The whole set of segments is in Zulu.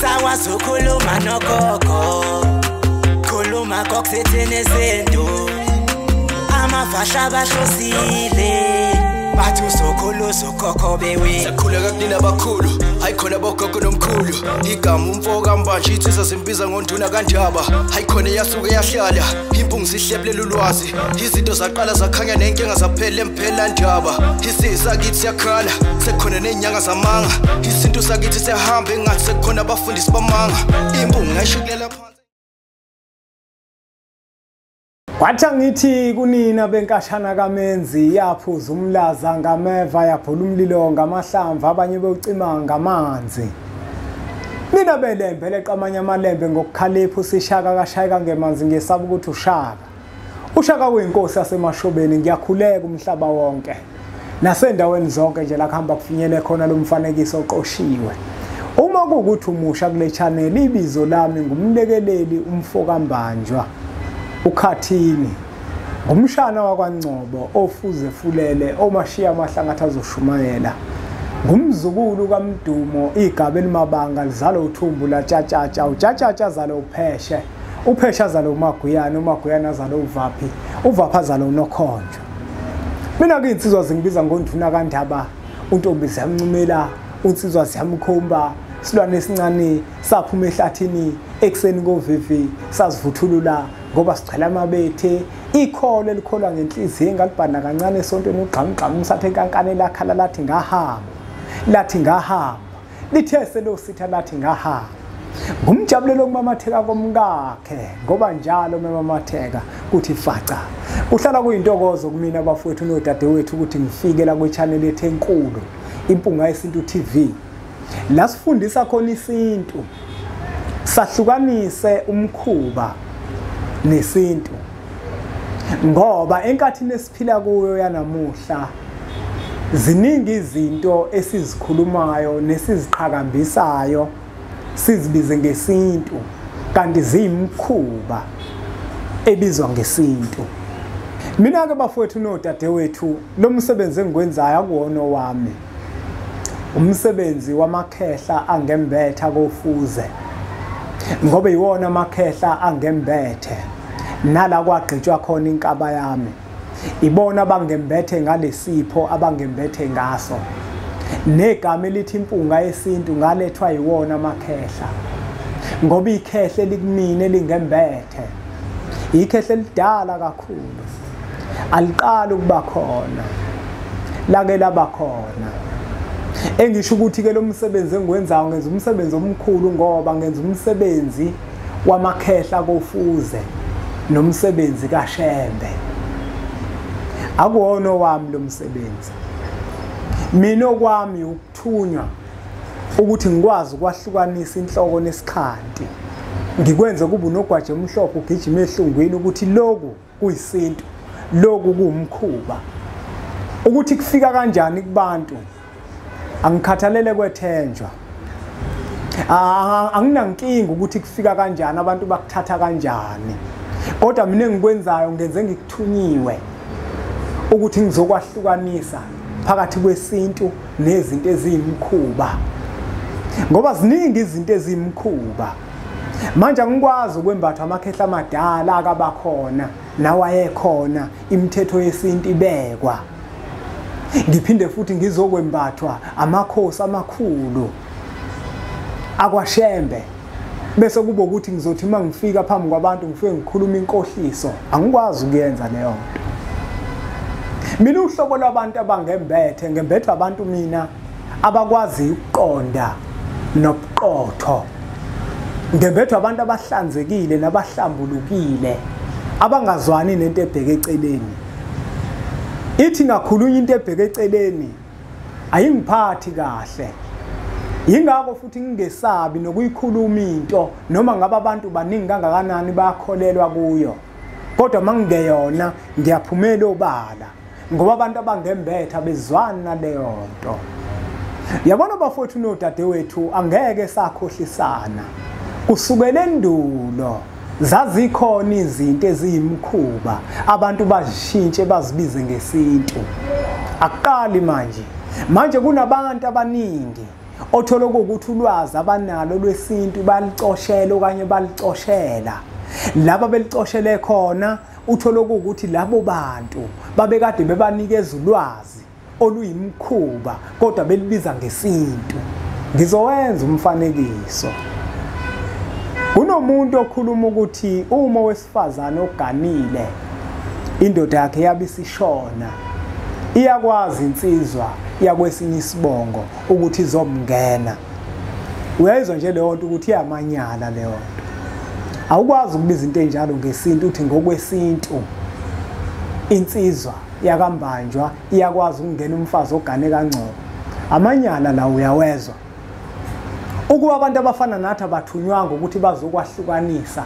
Sakwazi ukukhuluma nogogo, khuluma kokusithini isintu. Amafasha bahlosile, bathi usokhulu ukhokho bewe. Sakhuleka kunina abakhulu, hayi khona bogogo nomkhulu. Igama umfo kaMbanje insizwa zimbiza ngonduna kaNdaba. Hayi khona yasuke yahlala, impungu zihlebulela ulwazi. Izinto zaqala zakhanya nenkinga zaphela emphela ndaba. Isizwe sakithi siyakhala, sekukhona nezinyanga zamanga. Isintu sakithi siyahamba engathi sekukhona abafundisi bamanga. Impungu ngayishukulela phansi. Kwathi angithi kunina benkashana kaMenzi, yaphuza umlaza ngameva, yaphula umlilo ngamahlamvu, abanye bewucima ngamanzi. Nina belembe leqamanye amalembe ngokukhalipha, usishaka kashayeka ngemanzi, ngesaba ukuthi ushaka. Ushaka kuyinkosi yasemashobeni, ngiyakhuleka umhlaba wonke. Nasendaweni zonke nje la kuhamba kufinyele khona lo mfanekiso oqoshiwe. Uma kuwukuthi umusha kule channel, ibizo lami ngumlekeleli umfokaMbanjwa. Ukhathini ngumshana wakwaNgcobo ofuze fulele omashiya amahlangathi azoshumayela, ngumzukulu kaMdumo igaba elimabanga lizalo uthumbu latshatshatsha, utshatshatsha azalo upheshe, upheshe azalo uMaguyana, uMaguyana azalo uVaphi, uVaphi azalo uNokhonjwa. Mina ke insizwa zingibiza ngonduna kaNdaba, untombi ziyamncumela, unsizwa ziyamkhomba, silwane esincane saphuma ehlathini ekuseni kovivi sazivuthulula ngoba sigcwele amabethe. Ikholo elikholwa ngenhliziyo engalibhana kancane esontweni, ugqamgqam umsathe enkankane lakhala lathi ngahamba, lathi ngahamba, lithe selositha lathi ngahamba. Ngumjabulelo kumamatheka komkakhe ngoba njalo memamatheka kuthi faca. Kuhlala kuyintokozo kumina bafowethu nodadewethu ukuthi ngifike la kwi-channel yethu enkulu Impunga Yesintu TV, la sifundisa khona isintu, sahlukanise umkhuba nesintu, ngoba enkathini esiphila kuyo yanamuhla ziningi izinto esizikhulumayo nesiziqhakambisayo sizibize ngesintu, kanti ziyimkhuba ebizwa ngesintu. Mina ke bafowethu nodadewethu, lo msebenzi engikwenzayo akuwona wami, umsebenzi wamakhehla angembetha kofuze, ngoba iwona amakhehla angembethe nala kwagqitshwa khona inkaba yami. Ibona abangembethe ngalesipho abangembethe ngaso, negama elithi Impunga Yesintu ngalethwa yiwona amakhehla, ngoba ikhehle likumina elingembethe ikhehle elidala kakhulu, aliqali ukuba khona, lake laba khona. Engisho ukuthi ke lo msebenzi engiwenzayo ngenza umsebenzi omkhulu, ngoba ngenza umsebenzi wamakhehla kofuze nomsebenzi kaShembe. Akuwona wami lo msebenzi, mina okwami ukuthunywa ukuthi ngikwazi ukwahlukanisa inhloko nesikhanti, ngikwenze kube unogwaje omhlophe ugijima ehlungwini ukuthi lokhu kuyisintu, lokhu kuwumkhuba. Ukuthi kufika kanjani kubantu angikhathalele kwethenjwa, anginankinga ukuthi kufika kanjani, abantu bakuthatha kanjani, kodwa mina engikwenzayo ngenze ngikuthunyiwe ukuthi ngizokwahlukanisa phakathi kwesintu nezinto eziyimkhuba, ngoba ziningi izinto eziyimkhuba. Manje angikwazi ukwembatha amakhehla amadala akabakhona nawayekhona, imithetho yesintu ibekwa, ngiphinde futhi ngizokwembathwa amakhosi amakhulu akwaShembe, bese kube ukuthi ngizothi uma ngifika phambi kwabantu ngifike ngikhuluma inkohliso. Angikwazi ukuyenza leyo nto. Mina uhlobo lwabantu abangembethe, ngembethwa abantu mina abakwazi ukuqonda nobuqotho, ngembethwa abantu abahlanzekile nabahlambulukile, abangazwani nento ebheke eceleni. Ithi ngakhulunywa into ebheke eceleni ayingiphathi kahle, yingakho futhi ngingesabi nokuyikhuluma into noma ngabe abantu baningi kangakanani bayakholelwa kuyo, kodwa mangingeyona ngiyaphumela obala, ngoba abantu abangembetha bezwana naleyo nto. Yabona bafowethu nodadewethu, angeke sakhohlisana. Kusukela endulo zazikhona izinto eziyimkhuba abantu bazishintshe bazibize ngesintu. Akuqali manje. Manje kunabantu abaningi Othola ukuthi ulwazi abanalo lwesintu balicoshela okanye balicoshela. Laba belicoshele khona uthola ukuthi labo bantu babekade bebanikeza ulwazi oluyimkhuba kodwa belibiza ngesintu. Ngizowenza umfanekiso. Kunomuntu okhuluma ukuthi uma wesifazane oganile indoda yakhe yabisishona, iyakwazi insizwa yakwesinye isibongo ukuthi izomngena. Uyayizwa nje leyo nto ukuthi iyamanyala leyo nto. Awukwazi ukubiza into enjalo ngesintu uthi ngokwesintu insizwa yakambanjwa iyakwazi ukungena umfazi ogane kangcono. Amanyala la uyawezwa. Ukuba abantu abafana nathi abathunywanga ukuthi bazokwahlukanisa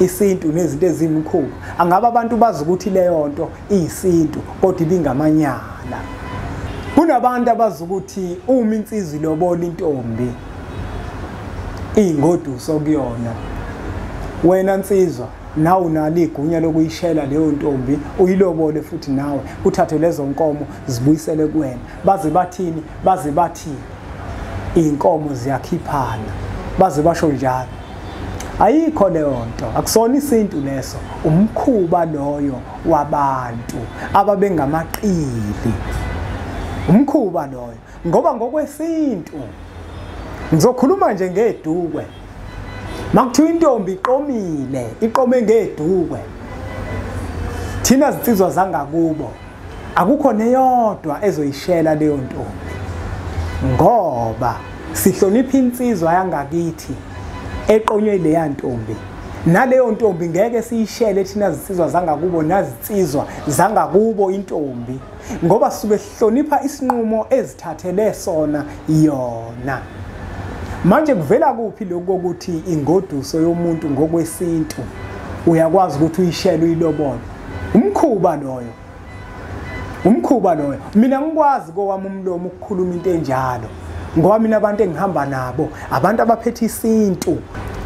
isintu nezinto ezimkhulu, angaba abantu bazi ukuthi leyo nto iyisintu kodwa ibingamanyala. Kunabantu abazi ukuthi uma insizwa ilobola intombi iyingoduso kuyona, wena nsizwa nawe unalo igunya lokuyishela leyo ntombi uyilobole futhi nawe kuthathe lezo nkomo zibuyisele kuwena. Baze bathini? Baze bathi inkomo ziyakhiphana, baze basho njalo. Ayikho leyo nto, akusona isintu leso, umkhuba loyo wabantu ababengamaqili, umkhuba loyo. Ngoba ngokwesintu ngizokhuluma nje ngedukwe, makuthiwa intombi iqomile, iqome ngedukwe, thina zinsizwa zangakubo akukho neyodwa ezoyishela leyo ntombi, ngoba sihlonipha insizwa yangakithi eqonywe leya ntombi. Naleyo ntombi ngeke siyishele thina zinsizwa zangakubo nazinsizwa zangakubo intombi, ngoba suke sihlonipha isinqumo ezithathele sona yona. Manje kuvela kuphi lokho ukuthi ingoduso yomuntu ngokwesintu uyakwazi ukuthi uyishele uyilobole? Umkhuba loyo, umkhuba loyo. Mina ngikwazi kowami umlomo ukukhuluma into enjalo, ngoba mina abantu engihamba nabo abantu abaphethe isintu.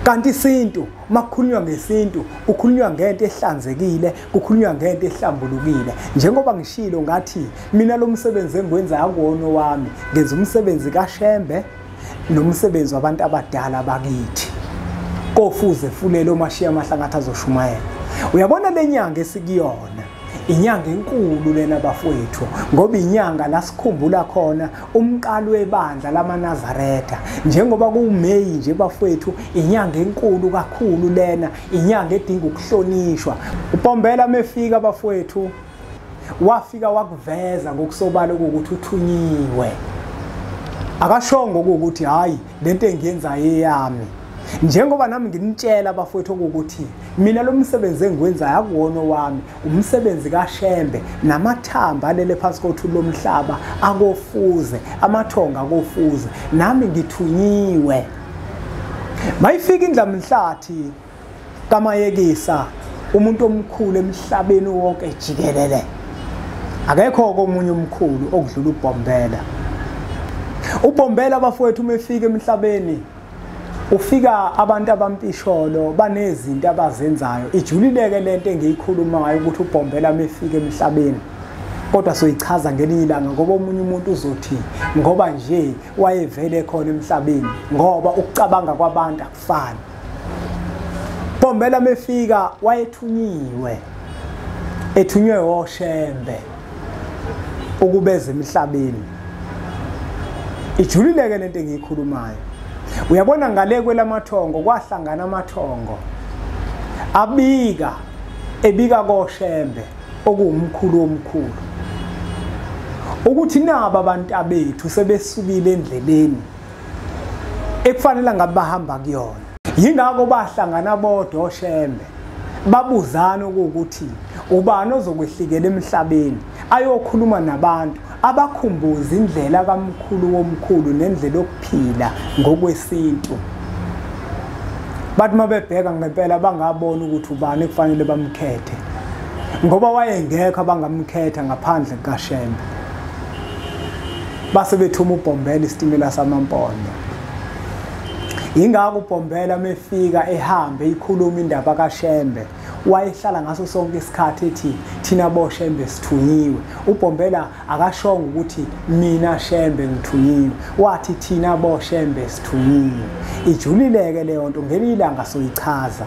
Kanti isintu makukhulunywa ngesintu kukhulunywa ngento ehlanzekile, kukhulunywa ngento ehlambulukile. Njengoba ngishilo ngathi mina lo msebenzi engiwenzayo akuwona wami, ngenza umsebenzi kaShembe nomsebenzi wabantu abadala bakithi kofuze fulele omashiya amahlangathi azoshumayela. Uyabona le nyanga esikuyona, inyanga enkulu lena bafowethu, ngoba inyanga la sikhumbula khona umqalo webandla lamaNazaretha. Njengoba kuMeyi nje bafowethu, inyanga enkulu kakhulu lena, inyanga edinga ukuhlonishwa. uPombela mefika bafowethu wafika wakuveza ngokusobala ukuthi uthunyiwe. Akashongo ukuthi hayi lento engiyenzayo eyami. Njengoba nami nginitshela bafowethu ukuthi mina lo msebenzi engiwenzayo akuwona wami, umsebenzi kaShembe namathamba alele phansi kothuli lomhlaba akofuze, amathonga akofuze, nami ngithunyiwe. Mayifika indlamhlathi kaMayekisa, umuntu omkhulu emhlabeni wonke jikelele, akekho komunye omkhulu okudlula uBhombela. uBhombela bafowethu uma efika emhlabeni ufika abantu abampisholo banezinto abazenzayo. Ijulileke lento engiyikhulumayo ukuthi uBhombela mefika emhlabeni, kodwa soyichaza ngelinye ilanga, ngoba omunye umuntu uzothi ngoba nje wayevele khona emhlabeni, ngoba ukucabanga kwabantu akufani. Bhombela mefika wayethunyiwe, ethunywe oShembe ukubeza emhlabeni. Ijulileke lento engiyikhulumayo. Uyabona ngale kwelamathongo kwahlangana amathongo abika, ebika koShembe okuwumkhulu omkhulu ukuthi naba abantu abethu sebesukile endleleni ekufanele ngabe bahamba kuyona. Yingakho bahlangana bodwa oShembe babuzana ukuthi ubani ozokwehlikela emhlabeni ayokhuluma nabantu abakhumbuza indlela kamkhulu womkhulu nendlela yokuphila ngokwesintu. Bathi mabebheka ngempela bangabona ukuthi ubani ekufanele bamkhethe, ngoba wayengekho abangamkhetha ngaphandle kaShembe. Base bethuma uBhombela isitimela samampondo. Ingakho uBhombela mefika ehambe ikhuluma indaba kaShembe, Wayehlala ngaso sonke isikhathi ethi thina boShembe sithunyiwe. UBhombela akashongo ukuthi mina Shembe ngithunyiwe, wathi thina boShembe sithunyiwe. Ijulileke leyo nto, ngelinye ilanga soyichaza.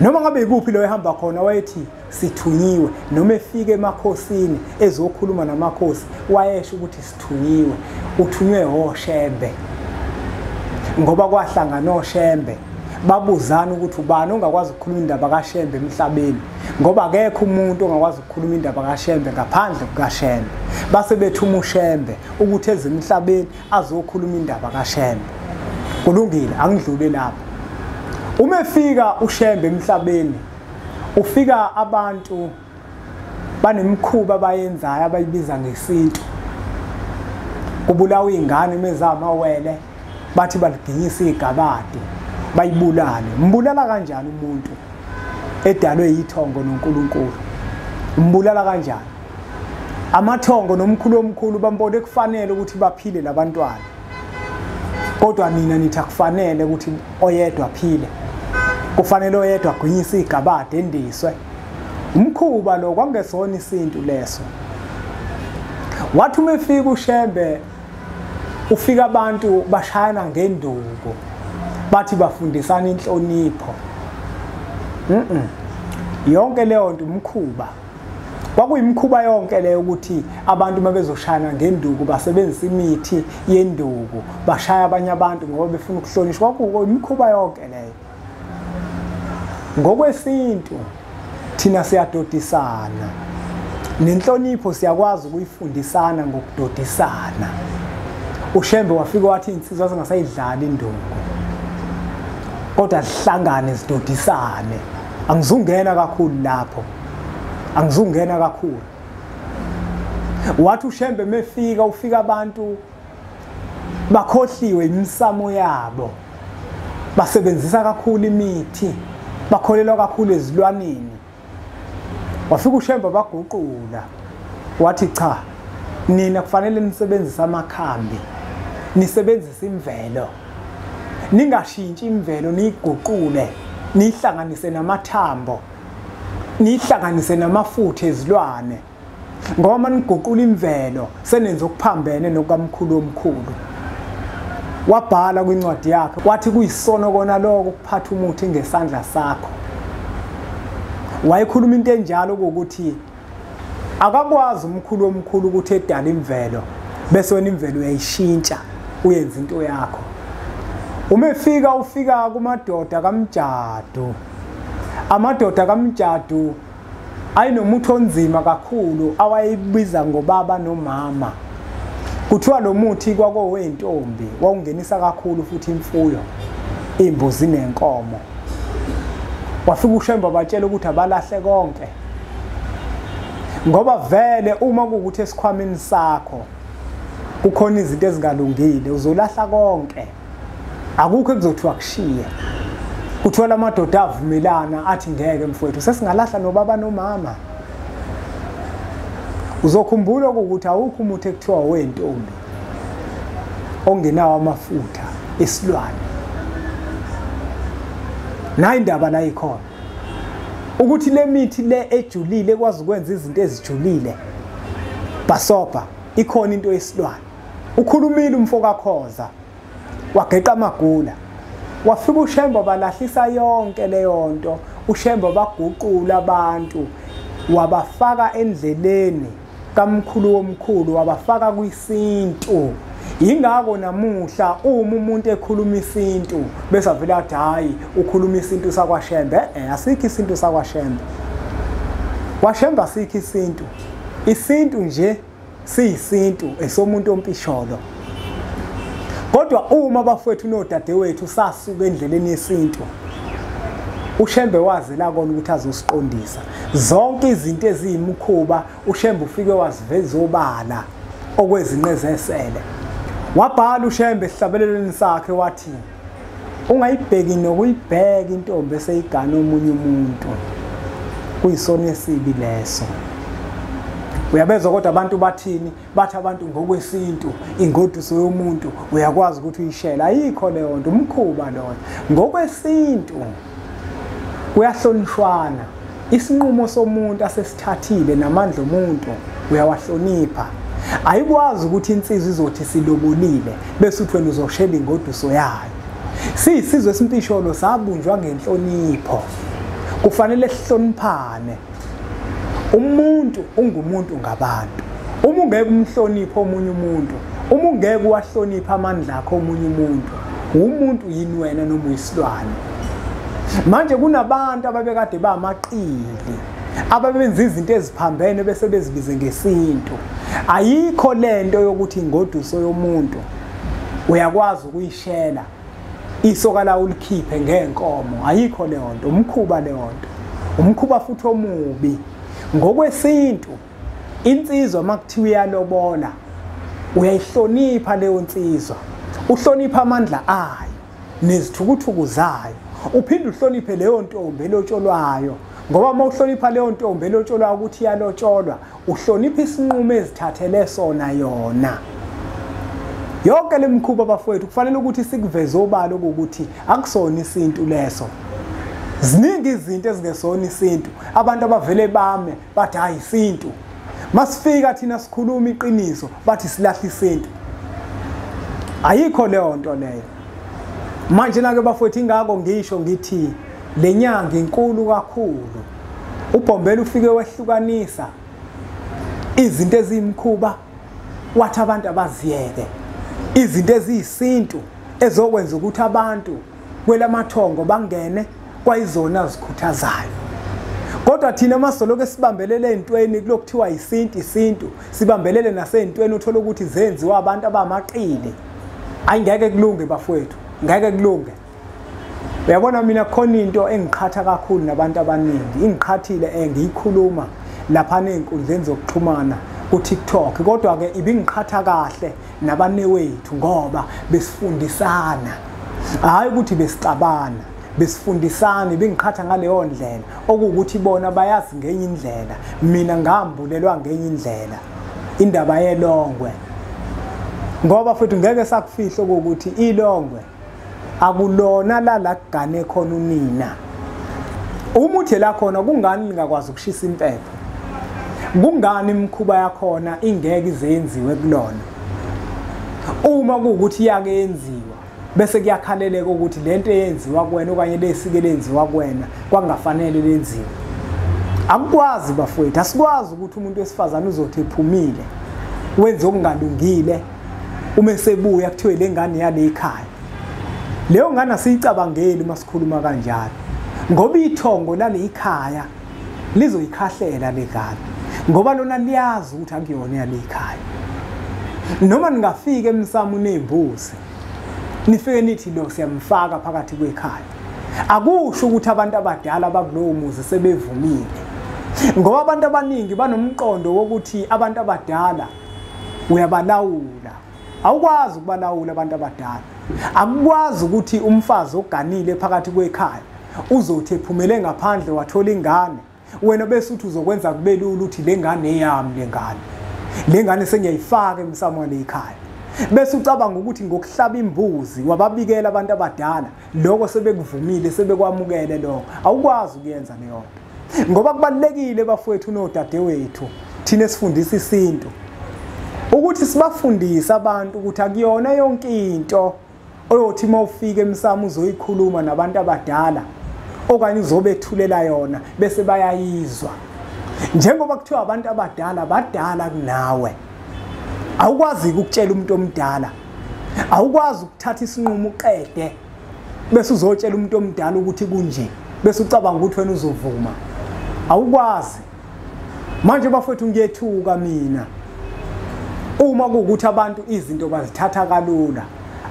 Noma ngabe ikuphi lo ehamba khona wayethi sithunyiwe, noma efike emakhosini ezokhuluma namakhosi wayesho ukuthi sithunyiwe, uthunywe oShembe. Ngoba kwahlangana oShembe babuzana ukuthi ubani ongakwazi ukukhuluma indaba kaShembe emhlabeni, ngoba akekho umuntu ongakwazi ukukhuluma indaba kaShembe ngaphandle kukaShembe. Base bethuma uShembe ukuthi eze emhlabeni azokhuluma indaba kaShembe. Kulungile, angidlule lapho. Uma efika uShembe emhlabeni, ufika abantu banemikhuba abayenzayo abayibiza ngesintu. Kubulawa ingane mezamawele, bathi baliginyisa igabade, bayibulale. Mbulala kanjani umuntu edalwe yithongo noNkulunkulu? Mbulala kanjani? Amathongo nomkhulu omkhulu bambone kufanele ukuthi baphile labantwana, kodwa nina nithi akufanele ukuthi oyedwa aphile, kufanele oyedwa agwinyise igabade endiswe. Umkhuba lo kwangesona isintu leso. Wathi uma efika uShembe, ufika abantu bashayana ngenduku, bathi bafundisana inhlonipho. Yonke leyo nto umkhuba. Kwakuyimikhuba yonke leyo ukuthi abantu mabezoshayana ngenduku basebenzisa imithi yenduku, bashaya abanye abantu ngoba befuna ukuhlonishwa. Kwakuyimikhuba yonke leyo. Ngokwesintu thina siyadodisana, nenhlonipho siyakwazi ukuyifundisana ngokudodisana. uShembe wafika wathi insizwa zingasayidlali induku, kodwa zihlangane zidodisane. Angizungena kakhulu lapho, angizungena kakhulu. Wathi uShembe mefika, ufika abantu bakhohliwe imisamo yabo, basebenzisa kakhulu imithi, bakholelwa kakhulu ezilwaneni. Wafika uShembe baguqula, wathi cha, nina kufanele nisebenzise amakhambi, nisebenzise imvelo, ningashintshi imvelo, niyiguqule, niyihlanganise namathambo, niyihlanganise namafutha ezilwane, ngoba niguqula imvelo senenza okuphambene nokamkhulu omkhulu. Wabhala kwincwadi yakhe wathi kuyisono kona lokho ukuphatha umuthi ngesandla sakho. Wayekhuluma into enjalo ukuthi akakwazi umkhulu omkhulu ukuthi edala imvelo bese wena imvelo uyayishintsha uyenza into yakho. Uma efika ufika kumadoda kaMjadu. Amadoda kaMjadu ayinomuthi onzima kakhulu awayebiza ngobaba nomama. Kuthiwa lo muthi kwakowentombi wawungenisa kakhulu futhi imfuyo, imbuzi nenkomo. Wafika uShembe batshela ukuthi abalahle konke, ngoba vele uma kuwukuthi esikhwameni sakho kukhona izinto ezingalungile uzolahla konke, akukho ekuzothiwa kushiye. Kuthiwa lamadoda avumelana athi ngeke mfowethu, sesingalahla nobaba nomama. Uzokhumbula ukuthi awukho umuthi ekuthiwa wentombi ongenawo amafutha esilwane. Nayi indaba la ikhona, ukuthi le mithi le ejulile ekwazi ukwenza izinto ezijulile basobha, ikhona into yesilwane. Ukhulumile umfo kaKhoza, wageqa amagula. Wafika uShembe balahlisa yonke leyo nto. uShembe baguqula abantu, wabafaka endleleni kamkhulu womkhulu, wabafaka kwisintu. Yingakho namuhla uma umuntu ekhuluma isintu bese avela athi hayi ukhuluma isintu sakwaShembe. Asikho isintu sakwaShembe. KwaShembe asikho isintu. Isintu nje siyisintu esomuntu ompisholo. Kodwa uma bafowethu nodadewethu sasuka endleleni yesintu, uShembe wazela kona ukuthi azosiqondisa. Zonke izinto eziyimikhuba uShembe ufike waziveza obala okwezinqe zesele. Wabhala uShembe esihlabelelweni sakhe wathi ungayibheki nokuyibheka intombi eseyigana omunye umuntu, kuyisono esibi leso. Uyabezwa kodwa abantu bathini? Bathi abantu ngokwesintu ingoduso yomuntu uyakwazi ukuthi uyishele. Ayikho leyo nto, umkhuba loyo. Ngokwesintu Kuyahlonishwana. Isinqumo somuntu asesithathile namandla omuntu uyawahlonipha. Ayikwazi ukuthi insizwa izothi silobolile bese uthi wena uzoshela ingoduso yayo. Siyisizwe esimpisholo sabunjwa ngenhlonipho. Kufanele sihloniphane. Umuntu ungumuntu ngabantu. Uma ungeke umhloniphe omunye umuntu, uma ungeke uwahlonipha amandla akho omunye umuntu, umuntu yini wena noma uyisilwane? Manje kunabantu ababekade bamaqili, ababenza izinto eziphambene bese bezibize ngesintu. Ayikho lento yokuthi ingoduso yomuntu uyakwazi ukuyishela isoka la ulikhiphe ngenkomo. Ayikho leyo nto, umkhuba leyo nto, umkhuba futhi omubi. Ngokwesintu insizwa makuthiwa iyalobola uyayihlonipha leyo nsizwa, uhlonipha amandla ayo nezithukuthuku zayo, uphinde uhloniphe leyo ntombi elotsholwayo. Ngoba uma uhlonipha leyo ntombi elotsholwayo ukuthi iyalotsholwa, uhlonipha isinqumo ezithathele sona yona. Yonke le mikhuba bafowethu kufanele ukuthi sikuveze obala ukuthi akusona isintu leso. Ziningi izinto ezingesona isintu, abantu abavele bame bathi hayi isintu. Masifika thina sikhuluma iqiniso bathi silahla isintu. Ayikho leyo nto leyo. Manje nake bafowethu, ingakho ngisho ngithi le nyanga inkulu kakhulu. uBhombela ufike wehlukanisa izinto eziyimkhuba, wathi abantu abaziyeke izinto eziyisintu ezokwenza ukuthi abantu kwelamathongo bangene kwayizona zikhuthazayo. Kodwa thina masoloke sibambelele entweni kulokuthiwa isintu isintu, sibambelele nasentweni uthola ukuthi zenziwa abantu abamaqili. Ayingeke kulunge bafowethu, ngeke kulunge. Uyabona mina khona into engiqhatha kakhulu nabantu abaningi, ingiqhathile engiyikhuluma lapha nezinkundleni zokuxhumana ku TikTok, kodwa ke ibingiqhatha kahle nabanewethu ngoba besifundisana, hayi ukuthi besixabana, besifundisana. Ibingiqhatha ngaleyo ndlela okuwukuthi bona bayazi ngenye indlela, mina ngambulelwa ngenye indlela indaba yelongwe. Ngoba futhi ngeke sakufihla ukuthi ilongwe akulona la kugane khona unina. Uma uthe la khona kungani lingakwazi ukushisa impepho? Kungani imikhuba yakhona ingeke izenziwe kulona? Uma kuwukuthi iyake yenziwa bese kuyakhaleleka ukuthi lento eyenziwa kuwena okanye lesike lenziwa kuwena kwangafanele lenziwe. Akukwazi bafowethu, asikwazi ukuthi umuntu wesifazane uzothi ephumile wenze okungalungile, uma sebuya kuthiwe le ngane yale ekhaya. Leyo ngane asiyicabangeli uma sikhuluma kanjalo, ngoba ithongo lale ikhaya lizoyikhahlela le ngane, ngoba lona liyazi ukuthi akuyona yale ikhaya. Noma ningafika emsamo nezimbuzi nifike nithi lo siyamfaka phakathi kwekhaya, akusho ukuthi abantu abadala bakulowo muzi sebevumile. Ngoba abantu abaningi banomqondo wokuthi abantu abadala uyabalawula. Awukwazi ukubalawula abantu abadala. Akukwazi ukuthi umfazi oganile phakathi kwekhaya uzothi ephumele ngaphandle wathola ingane, wena bese uthi uzokwenza kube lula uthi le ngane eyami, le ngane le ngane sengiyayifaka emsamo wale ekhaya, bese ucabanga ukuthi ngokuhlaba imbuzi wababikela abantu abadala lokho sebekuvumile sebekwamukele lokho. Awukwazi ukuyenza leyo nto, ngoba kubalekile bafowethu nodadewethu thina esifundisa isintu ukuthi sibafundise abantu ukuthi akuyona yonke into oyothi mawufika emsamo uzoyikhuluma nabantu abadala okanye uzobethulela yona bese bayayizwa. Njengoba kuthiwa abantu abadala badala kunawe, awukwazi ukutshela umuntu omdala, awukwazi ukuthatha isinqumo uqede bese uzotshela umuntu omdala ukuthi kunje bese ucabanga ukuthi wena uzovuma. Awukwazi. Manje bafowethu ngiyethuka mina uma kuwukuthi abantu izinto bazithatha kalula,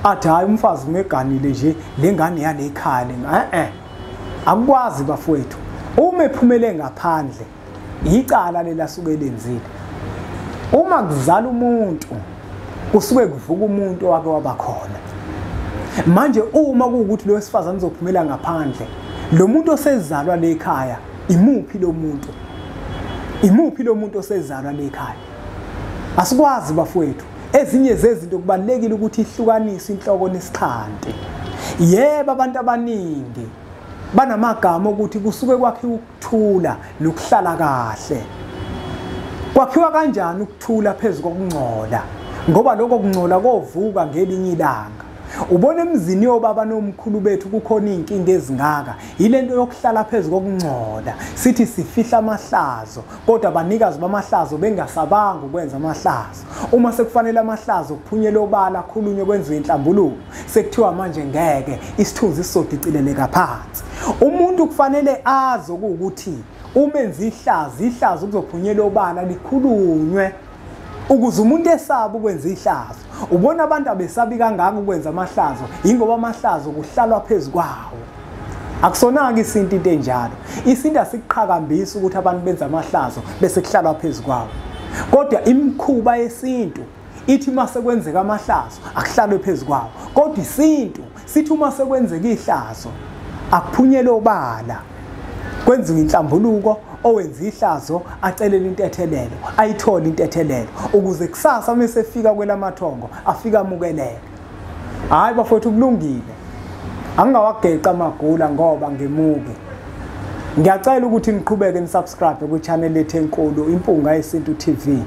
athi hayi umfazi umeganile nje le ngane yale ekhaya. Akukwazi bafowethu. Uma ephumele ngaphandle icala lelasuke lenzile. Uma kuzala umuntu kusuke kuvuka umuntu owake waba khona. Manje uma kuwukuthi lo wesifazane uzophumela ngaphandle, lo muntu osezalwa le ekhaya, imuphi lo muntu? Imuphi lo muntu osezalwa le ekhaya? Asikwazi bafowethu. Ezinye zezinto kubalekile ukuthi ihlukanise inhloko nesixhanti. Yebo, abantu abaningi Banamagama ukuthi kusuke kwakhiwa ukuthula nokuhlala kahle. Kwakhiwa kanjani ukuthula phezu kokungcola? Ngoba lokho kungcola kovuka ngelinye ilanga. Ubona emzini yobaba nomkhulu bethu kukhona inkinga ezingaka, yilento yokuhlala phezu kokungcola. Sithi sifihla amahlazo, kodwa abanikazi bamahlazo bengasabanga ukwenza amahlazo. Uma sekufanele amahlazo kuphunyele obala, khulunywe, kwenziwe inhlambuluko, sekuthiwa manje ngeke, isithunzi sizodicileleka phansi. Umuntu kufanele azi ukuthi uma enza ihlazo, ihlazo kuzophunyela obala likhulunywe, ukuze umuntu esabe ukwenza ihlazo. Ubona abantu abesabi kangaka ukwenza amahlazo, ingoba amahlazo kuhlalwa phezu kwawo. Akusonaka isintu into enjalo. Isintu asikuqhakambisi ukuthi abantu benza amahlazo bese kuhlalwa phezu kwawo. Kodwa imikhuba yesintu ithi uma sekwenzeka amahlazo akuhlalwe phezu kwawo. Kodwa isintu sithi uma sekwenzeka ihlazo akuphunyele obala, kwenziwe inhlambuluko, owenza ihlazo acelele intethelelo, ayithole intethelelo, ukuze kusasa mesefika kwelamathongo afika amukeleke. Hayi bafowethu, kulungile, angingawageqa amagula ngoba ngemuke. Ngiyacela ukuthi niqhubeke nisubscribe kwi-channel yethu enkulu Impunga Yesintu TV.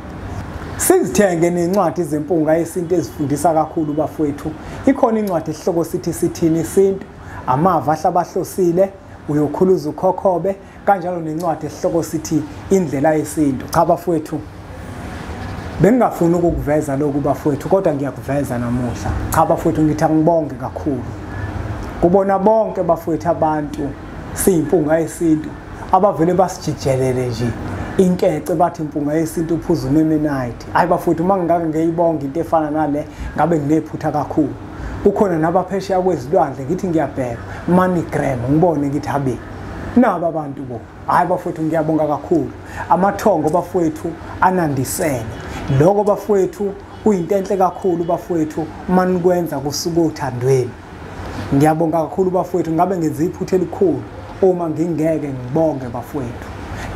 Sizithenge nencwadi zeMpunga Yesintu ezifundisa kakhulu bafowethu. Ikhona incwadi esihloko sithi Sithini Isintu, amava ahlabahlosile, uyokhuluza ukhokhobe, kanjalo nencwadi esihloko sithi Indlela Yesintu. Cha bafowethu, bengingafuni ukukuveza lokhu bafowethu, kodwa ngiyakuveza namuhla. Cha bafowethu, ngithi angibonge kakhulu kubona bonke bafowethu abantu siyiMpunga Yesintu abavele basijijelele nje inkece bathi Impunga Yesintu uphuza unemenite. Hayi bafowethu, uma ngingake ngiyibonga into efana nale ngabe nginephutha kakhulu. Kukhona nabaphesheya kwezilwandle, ngithi ngiyabheka MoneyGram ngibone ngithi habe naba abantu bo. Hayi bafowethu, ngiyabonga kakhulu. Amathongo bafowethu anandisele lokho bafowethu, kuyinto enhle kakhulu bafowethu uma nikwenza kusuka othandweni. Ngiyabonga kakhulu bafowethu, ngabe ngenza iphutha elikhulu uma ngingeke ngibonge bafowethu.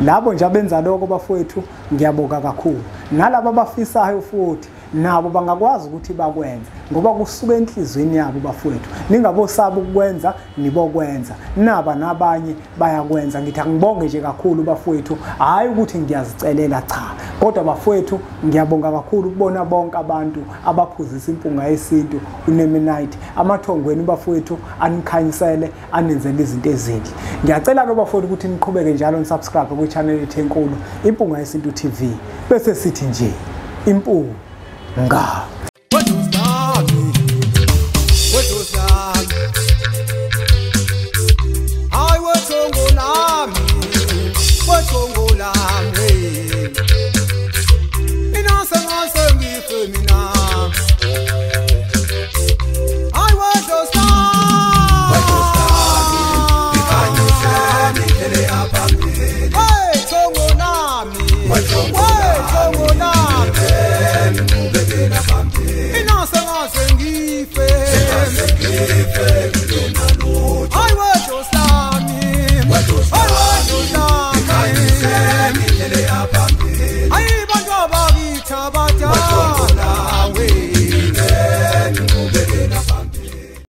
Labo nje abenza lokho bafowethu, ngiyabonga kakhulu. Nalabo abafisayo futhi nabo bangakwazi ukuthi bakwenze, ngoba kusuka enhlizweni yabo bafowethu. Ningabosaba ukwenza, nibokwenza. Naba nabanye bayakwenza. Ngithi angibonge nje kakhulu bafowethu, hayi ukuthi ngiyazicelela, cha, kodwa bafowethu ngiyabonga kakhulu ukubona bonke abantu abaphuzisa Impunga Yesintu unemenite. Amathongweni bafowethu anikhanyisele, anenzele izinto ezinhle. Ngiyacela ke bafowethu ukuthi niqhubeke njalo nisubscribe kwi-channel yethu enkulu Impunga Yesintu TV. Bese sithi nje impunga. Mina